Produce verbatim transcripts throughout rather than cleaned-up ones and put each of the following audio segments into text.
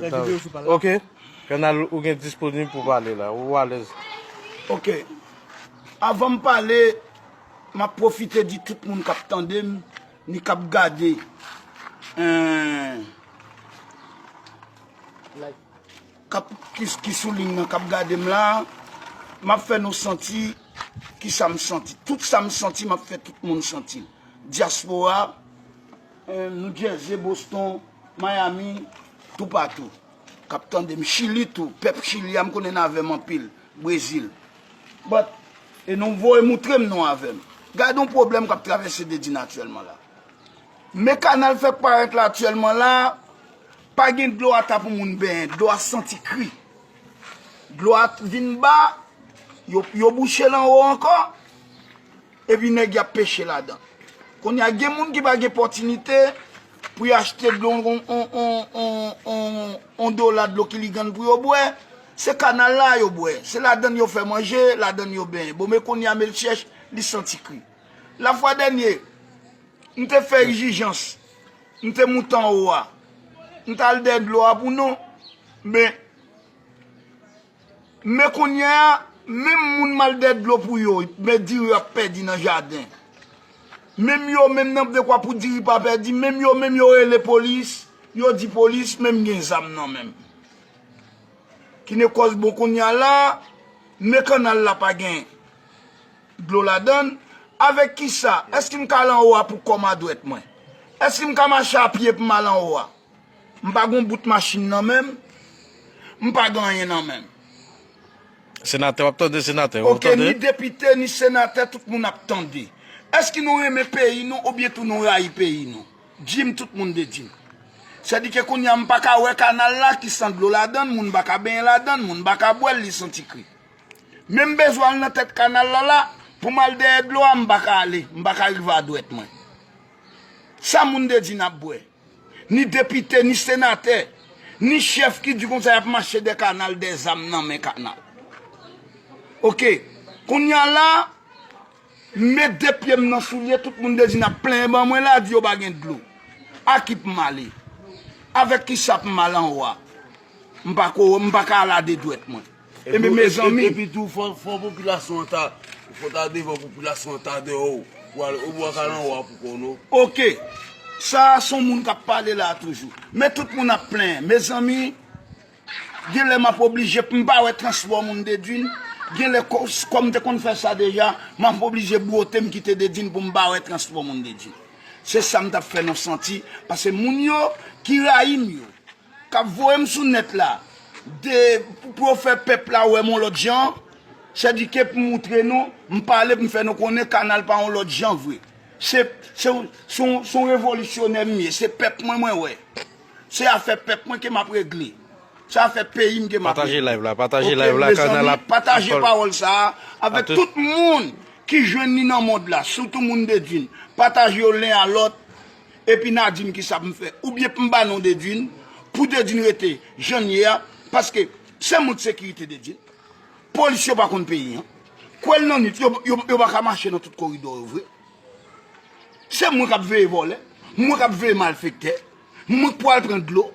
Fè videyo sou pal la. Ok. Kanal, ou gen disponib pou pale la. Ou alèz. Ok. Avan m pale, m ap pwofite di tout moun k ap tande m, ni k ap gade, en, k ap, ki, ki sou liy nan, k ap gade m la, m ap fè nou santi kisa m santi. Tout sa m santi, m ap fè tout moun santi l. Dyaspora, eh, New Jersey, Boston, Miami, toupatou. K ap tande m. Chili tou, pèp Chili a, m konnen n avè m anpil. Brezil. But, e nou voye moutre m nou avè m. Gade yon pwoblèm k ap travèse Dedin aktyèlman la. Men kanal fèk parèt la aktyèlman la, pa gen dlo ata pou moun benyen. Dlo a santi kri. Dlo a vin ba, yo, yo bouche l anwo ankò. Epi nèg y ap peche ladan. Kounye a, gen moun ki pa gen pòtinite pou y achte dlo, on, on, on, on, on, on dola dlo ki li gann pou yo bwè. Se kanal la yo bwè. Se ladann yo fè manje, ladann yo benyen. Bon, men kounye a, men l chèch, li santi kri. Lafwa dènye, m te fè egzijans. M te moute anwo a. M t al dèyè dlo a pou nou. Men, Men kounye a, menm moun m al dèyè dlo pou yo, men diri ap pèdi nan jaden. Menm yo, menm nan dekwa pou diri pa pèdi, menm yo, menm yo rele polis, yo di polis, menm gen zam nan men m. Ki ne kòz bon kounye a la, men kanal la pa gen dlo ladann, avèk kisa? Èske m ka al anwo a pou kò m a dwèt mwen? Èske m ka mache a pye pou m al anwo a? M pa gon bout machin nan men m. M pa gen anyen nan men m. Senatè, w ap tande senatè, w ap Ok, tande? Ni depite, ni senatè, tout moun ap tande. Èske nou renmen peyi nou oubyen tou nou rayi peyi nou? Di m tout moun Dedin. Sèdike kounye a m pa ka wè kanal la ki san dlo ladann, moun pa ka benyen ladann, moun pa ka bwè l, li santi kri. Men m bezwen al nan tèt kanal la la, pou m al dèyè dlo a, m pa ka ale, m pa ka rive a dwèt mwen. Sa moun Dedin ap bwè? Ni depite, ni senatè, ni chèf ki di konsa y ap mache dè kanal, dè zam nan men kanal. Ok. Kounye a la, m met de pye m nan soulye, tout moun Dedin ap plenyen ban mwen la, di yo pa gen dlo. A ki pou m ale? Avèk kisa pou m al anwo a? M pa ko, m pa ka al a de dwèt mwen. Epi, Ebyen, mezanmi. Epi tou, fò, fò popilasyon an ta, fò ta devan popilasyon an ta dèyè w. Pou al, ou pa ka al anwo a pou kò w, non. Ok. Sa a se yon moun k ap pale la a toujou. Men tout moun ap plenyen. Mezanmi, gen lè m ap oblije pou m pa wè transpò moun Dedin. Gen lè kò, kòm m te konn fè sa deja, m ap oblije bwote m kite Dedin pou m pa wè transpò moun Dedin. Se sa m t ap fè nou santi, paske moun yo ki rayi m yo, k ap voye m sou nèt la, de, pou yo fè pèp la wè m yon lòt jan, sèdike pou moutre nou, m pale pou m fè nou konnen kanal pa yon lòt jan vre. Se, se, se, se yon revolisyonè m ye, se pèp mwen mwen wè. Se afè pèp mwen ke m ap regle. Se afè peyi m ke m ap Pataje regle. Live la, pataje Ok, live la, kanal mezanmi, la. Pataje pawòl sa a avèk tout moun ki jwenn li nan mond la, sitou moun Dedin. Pataje yo len a lòt, epi n a di m kisa pou m fè. Oubyen pou m ba non Dedin, pou Dedin rete jan l ye a, paske se moun sekirite Dedin. Polis yo pa konn peyi an. Kwè l nan nwit, yo, yo, yo pa ka mache nan tout koridò yo vre. Se mwen k ap veye vòlè, mwen k ap veye malfektè, mwen k pou al pran dlo,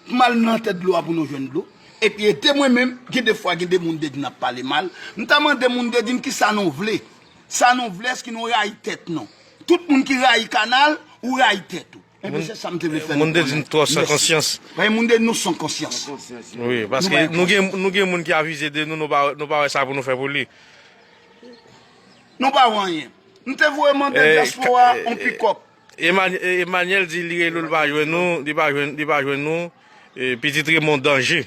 pou m al nan tèt dlo a pou nou jwenn dlo. Epi ede mwen menm, gen de fwa gen de moun Dedin ap pale mal. M ta mande moun Dedin kisa nou vle. Sa nou vle, èske nou rayi tèt nou? Tout moun ki rayi kanal, ou rayi tèt ou. Ebyen, se sa m te vle fè nou konnen. Moun Dedin twò san konsyans. Paske moun Dedin nou san konsyans. Wi, paske nou gen, nou gen moun ki avize de nou, nou pa, nou pa wè sa pou nou fè pou li. Nou pa wè anyen. M te voye mande dyaspora a yon pikòp. Emmanuel di li rele w, li pa jwenn nou, li pa jwenn, li pa jwenn nou. E, Pitit Raymond Danger.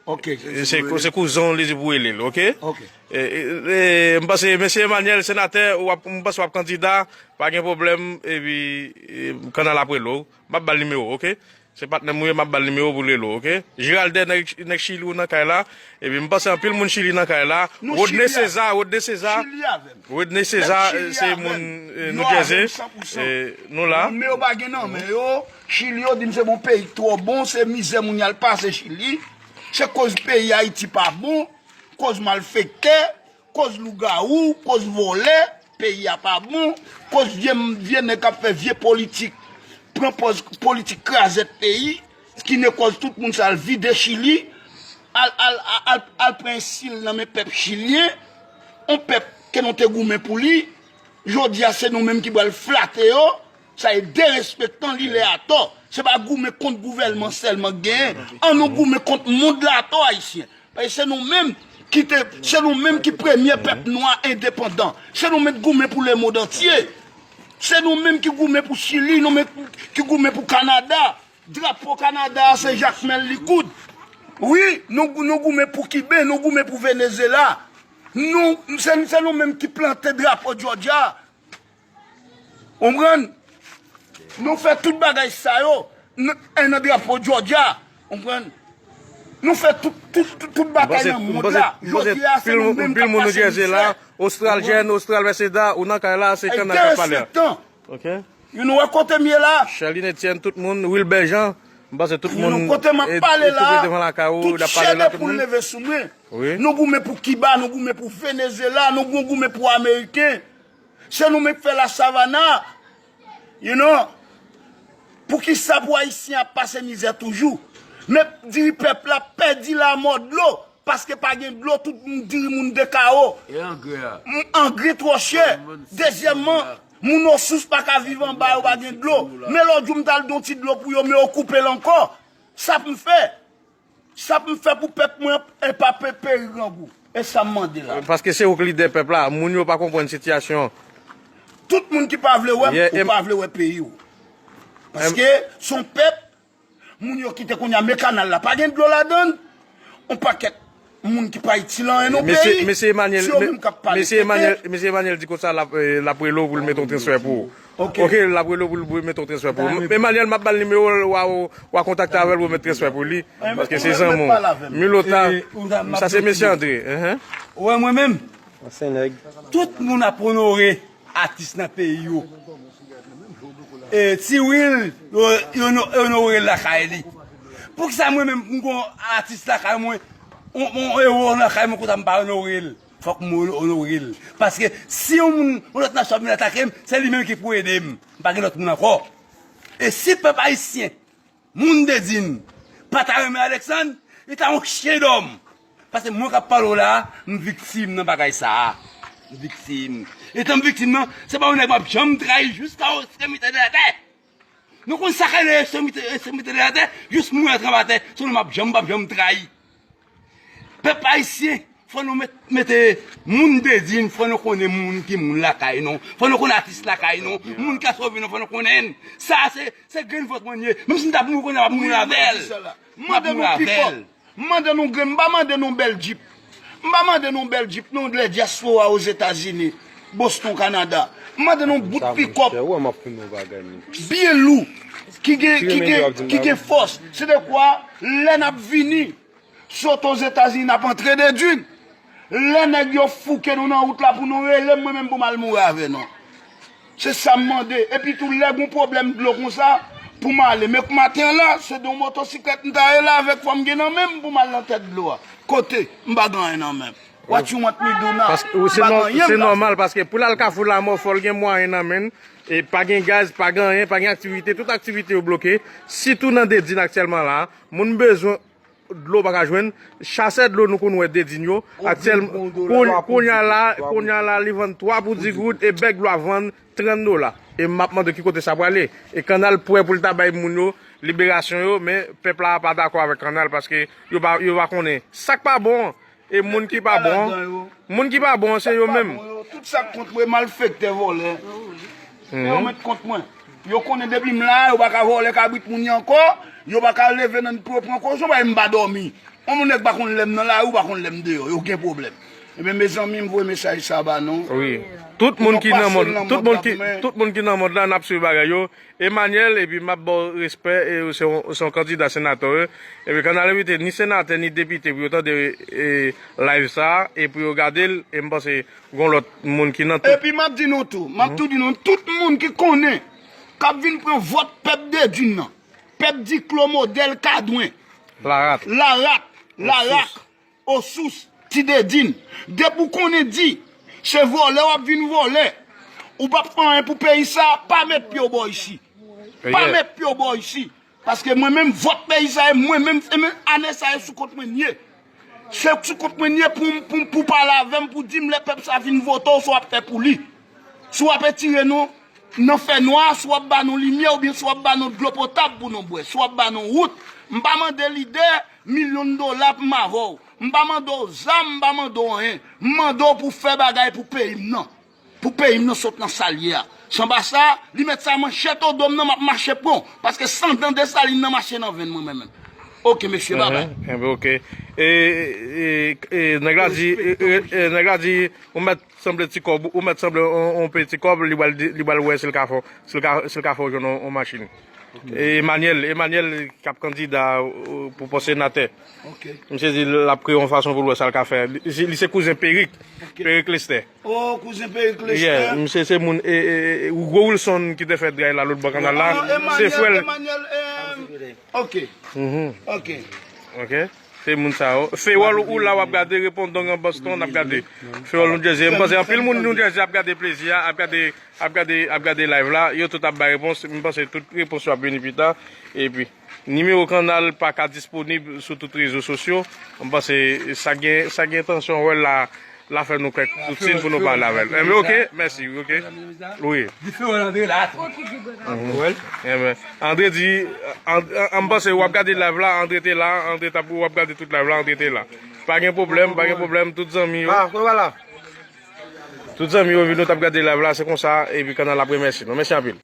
Ok. E, se, se kouzen w li di pou rele l, ok? Ok. E, e, e, m panse, mesye Emmanuel, senatè, w ap, m panse w ap kandida, pa gen pwoblèm, epi, e, kanal ap rele w. M ap ba l nimewo, ok? Se patnè m ou ye, m ap ba l nimewo pou l rele w, ok? Giraldin, nèg, nèg Chili ou nan kay la. Epi m panse anpil moun Chili nan kay la. Rodney César, Rodney César. Rodney César, se moun, e, New Jersey. E, nou la. Men yo pa gen nan men yo. Chili yo di m se bon peyi k twò bon, se mizè moun y al pase Chili. Se koz peyi Ayiti pa bon, koz malfektè, koz lougawou, koz vòlè, peyi a pa bon, koz vye, vye nèg k ap fè vye politik, pran pòz politik krazèt peyi, ki ne kòz tout moun sa al vide Chili, al, al, al, al, al pran ensil nan men pèp chilyen, yon pèp ke nou te goumen pou li, jodi a se nou menm ki pral flate yo, sa e derespektan li lè atò. Se pa goumen kont gouvèlman sèlman k genyen, an nou goumen kont mond la atò ayisyen. Paske se nou menm ki te, se nou menm ki premye pèp nwa endepandan. Se nou menm ki goumen pou lemond antye. Se nou menm ki goumen pou Chili, nou menm ki goumen pou Kanada. Drapo Kanada a se Jakmèl li koud. Wi, nou, nou goumen pou Kiben, nou goumen pou Venezyela. Nou, se, se nou menm ki plante drapo Jòjya. Konprann? Nou fè tout bagay sa yo, n- e nan drapo Jòjya. Konprann? Nou fè tout, tout, tout, tout batay nan mond la. Jodi a, se nou menm k ap pase mizè. Ostral Jèn, Ostral Mèseda, ou nan kay la, se Kanal k ap pale a. Derespektan. Ok. Yo nou wè kote m ye la. Charline Etienne, tout moun, Wilbert Jean, m panse tout moun, kote m ap pale la, tout chede pou leve sou mwen. Nou goumen pou Kiba, nou goumen pou Venezyela, nou gou- goumen pou Ameriken. Se nou menm k fè la Savana. You know? Poukisa pou Ayisyen ap pase mizè toujou? Men diri pèp la pèdi lamò dlo. Paske pa gen dlo, tout moun diri moun de kawo. E angrè a? M- Angrè twò chè. Dezyèmman, moun osous pa ka viv anba yo pa gen dlo. Men lòt jou m t al don ti dlo pou yo, men yo koupe l ankò. Sa pou m fè? Sa pou m fè pou pèp mwen e pa pe- peri grangou? E sa m mande la? Paske se ou k lidè pèp la, moun yo pa konprann sitiyasyon. Tout moun ki pa vle wè m, ou pa vle wè peyi w. Paske se yon pèp, moun yo kite kounye a, men kanal la pa gen dlo ladan l. On pakèt moun ki pa itil anyen nan peyi, se yo menm k ap pale. Mesye Emmanuel, mesye Emmanuel di konsa l ap, eh, l ap rele w pou l mete yon transfè pou ou. Ok, l ap rele w pou l mete yon transfè pou ou. Emmanuel, m ap ba l nimewo l, w a, w a kontakte avè l pou w mete transfè pou li. Paske se zanmi w. Milota, sa se mesye Andre. Ou wè mwen menm? Tout moun ap onore atis nan peyi yo. E Ti Will, yo, yo, yo onore l lakay li. Poukisa mwen menm, m gon atis lakay mwen, on, on ewo lakay mwen, konsa m pa onore l? Fòk m onore l. Paske si yon moun, yon lòt nasyon ap vin atake m, se li menm ki pou ede m. M pa gen lòt moun ankò. E si pèp ayisyen, moun Dedin pa ta renmen Alexandre, li ta yon chen dòm. Paske mwen k ap pale w la a, m viktim nan bagay sa a. M viktim. Etan m viktim nan, se pa yon nèg m ap janm trayi jiska ekstremite de latè. Nou konn sa k rele ekstremite, ekstremite de latè, jis mwen antre anba tè, se yon nèg m ap janm, m p ap janm trayi. Pèp ayisyen, fò nou met, mete moun Dedin, fò nou konnen moun ki moun lakay nou. Fò nou konnen atis lakay nou. Moun k ap sove nou, fò nou konnen l. Sa a se, se grenn vant mwen ye. Menm si m t ap mouri kounye a, m ap mouri avè l. M ap mouri avè l. M mande nou pikòp. M mande nou grenn, m pa mande nou bèl djip. M pa mande nou bèl djip, non, lè dyaspora Ozetazini, Boston, Kanada. M mande nou bout pikòp byen lou, ki gen, ki gen, ki gen fòs. Se de kwa, lè n ap vini, sot Ozetazini, n ap antre Dedin. Lè nèg yo fouke nou nan wout la pou nou rele m, mwen menm pou m al mouri avè nou. Se sa m mande. Epi tou, lè gon pwoblèm dlo konsa, pou m ale. Men maten an la, se de yon motosiklèt m ta rele avèk, fò m gen nan men m pou m al nan tèt dlo a. Kote? M pa gen anyen nan men m. What you want me do now? Paske, se nò-, se nòmal, paske pou l al Kafou Lamò, fò l gen mwayen nan men l. E pa gen gaz, pa gen anyen, pa gen aktivite. Tout aktivite yo bloke. Sitou nan Dedin aktyèlman la, moun bezwen dlo pa ka jwenn. Chasè dlo nou konn wè Dedin yo. Aktyèl, kounye a la, kounye a la, li vann twa pou di goud e bèk dlo a vann trant dola. E m ap mande ki kote sa prale. E Kanal prè pou l ta bay moun yo liberasyon yo, men pèp la pa dakò avèk Kanal paske yo pa, yo pa konnen sa k pa bon an. E moun ki pa bon an, moun ki pa bon an, se yo menm. Tout sa k kont mwen, malfektè, vòlè. Se yo mèt kont mwen. Yo konnen depi m la, yo pa ka vòlè kabrit moun yo ankò, yo pa ka leve nan pwòp ankò, se yon bagay m pa dòmi. Yon moun nèg pa konn lè m nan lari, ou pa konn lè m deyò, yo gen pwoblèm. Ebyen, mezanmi, m voye mesaj sa ba nou. Wi. Tout moun ki nan mond, tout moun ki, tout moun ki nan mond la, n ap swiv bagay yo. Emmanuel, epi m ap ba w respè, e se yon, se yon kandida senatè, wi. Epi Kanal envite ni senatè, ni depite pou yo tande, e, live sa a, e pou yo gade l, e m panse gon lòt moun ki nan tout. Epi m ap di nou tou, m ap tou di nou, tout moun ki konnen, k ap vin pran vòt pèp Dedin nan, pèp Diklo, Modèl, Kadwen, Larat, Larak, Osous, Ti Dedin, depi w konnen di, se vòlè w ap vin vòlè, ou p ap fè anyen pou peyi sa, pa met pye w bò isi. Pa met pye w bò isi. Paske mwen menm, vòt peyi sa e mwen menm, e menm ane sa e sou kont mwen n ye. Se sou kont mwen n ye pou, pou, pou pale avè m, pou di m lè pèp sa vin vote w, sa w ap fè pou li. Si w ap etire nou nan fènwa, si w ap ba nou limyè oubyen si w ap ba nou dlo potab pou nou bwè, si w ap ba nou wout. M pa mande lidè milyon dola pou m avè w. M pa mande w zam, m pa mande w anyen. M mande w pou w fè bagay pou peyi m nan. Pou peyi m nan sot nan sa l ye a. Sanba sa, li met sa manchèt o do m nan, m ap mache pran w. Paske san dan Desalin nan mache nan venn mwen menm. Ok, mesye, babay. Enben, ok. E, e, e, nèg la di, e, e, e, nèg la di, ou mèt sanble ti kòb, ou mèt sanble on, on pe ti kòb, li pral di, li pral wè si l ka fè, si l ka, si l ka fè w jwenn on, on machin. Emmanuel, Emmanuel k ap kandida, euh, pou pòs senatè. Misye di l ap kreye yon fason pou l wè sa l ka fè. Li, li se kouzen Perik, Perik Lestè. Oh, kouzen Perik Lestè. Yeah, misye se moun, e, e, e, Hugo Wilson ki te fè dray la lòt bò kanal la. Se frè l. Emmanuel, euh, ok. Ok. Ok. Se moun sa yo. Fewòl ou la w ap gade, Repondong an Boston ap gade. Fewòl New Jersey. M panse anpil moun New Jersey ap gade plezi a, ap gade, ap gade, ap gade live la. Yo tout ap bay repons. M panse tout repons yo ap vini pita. Epi, nimewo kanal pa ka disponib sou tout rezo sosyo. M panse sa gen, sa gen entansyon wè la, la fè nou kèk tout siy pou nou pale avè l. Enben, ok, mèsi, ok. Wi. Diferan Andre la. Enben, Andre di, an, an, an, m panse w ap gade live la, Andre te la, Andre t ap, w ap gade tout live la, Andre te la. Pa gen pwoblèm, pa gen pwoblèm, tout zanmi yo. Tout zanmi yo vin nou t ap gade live la, se konsa, epi kanal ap remèsye nou. Mèsi anpil.